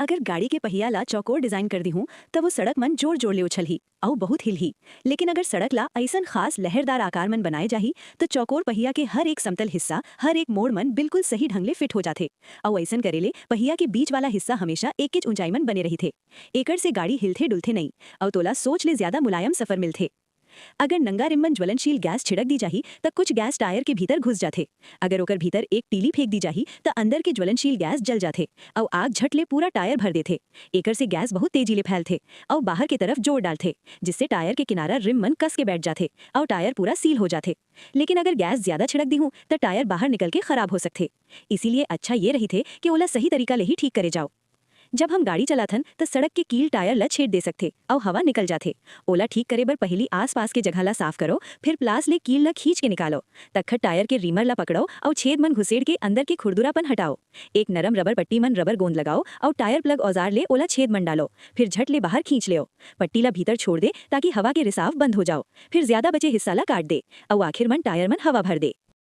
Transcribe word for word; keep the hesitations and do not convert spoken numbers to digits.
अगर गाड़ी के पहिया ला चौकोर डिजाइन कर दिहूं, त वो सड़क मन जोर जोर ले उछलही अउ बहुत हिलही। लेकिन अगर सड़क ला अइसन खास लहरदार आकार मन बनाए जाही, त चौकोर पहिया के हर एक समतल हिस्सा, हर एक मोड़ मन बिल्कुल सही ढंग ले फिट हो जाथे। अउ अइसन करे ले पहिया के बीच वाला हिस्सा हमेशा एकेच ऊंचाई मन बने रहिथे। एकर से गाड़ी हिलथे डुलथे नइ, अउ तोला सोच ले ज्यादा मुलायम सफर मिलथे। अगर नंगा रिम मन ज्वलनशील गैस छिड़क दी जाही, त कुछ गैस टायर के भीतर घुस जाथे। अगर ओकर भीतर एक तीली फेंक दी जाही, त अंदर के ज्वलनशील गैस जल जाथे, अउ आग झट ले पूरा टायर भर देथे। एकर से गैस बहुत तेजी ले फैलथे, अउ बाहर के तरफ जोर डालथे, जिससे टायर के किनारा रिम मन कस के बैठ जाथे, अउ टायर पूरा सील हो जाथे। लेकिन अगर गैस ज्यादा छिड़क दिहूं, त टायर बाहर निकल के खराब हो सकथे। इसीलिए अच्छा ये रहिथे कि ओला सही तरीका ले ही ठीक करे जाओ। जब हम गाड़ी चलाथन, त सड़क के कील टायर ल छेद दे सकथे, अउ हवा निकल जाथे। ओला ठीक करे बर पहिली आसपास के जगह ला साफ करो, फिर प्लास ले कील ला खींच के निकालो। तखत टायर के रीमर ला पकड़ो, अउ छेद मन घुसेड़ के अंदर के खुरदुरापन हटाओ। एक नरम रबर पट्टी मन रबर गोंद लगाओ, अउ टायर प्लग औजार ले ओला छेद मन डालो, फिर झट ले बाहर खींच लेओ। पट्टी ला भीतर छोड़ दे, ताकि हवा के रिसाव बंद हो जाओ। फिर ज्यादा बचे हिस्सा ला काट दे, अउ आखिर मन टायर मन हवा भर दे।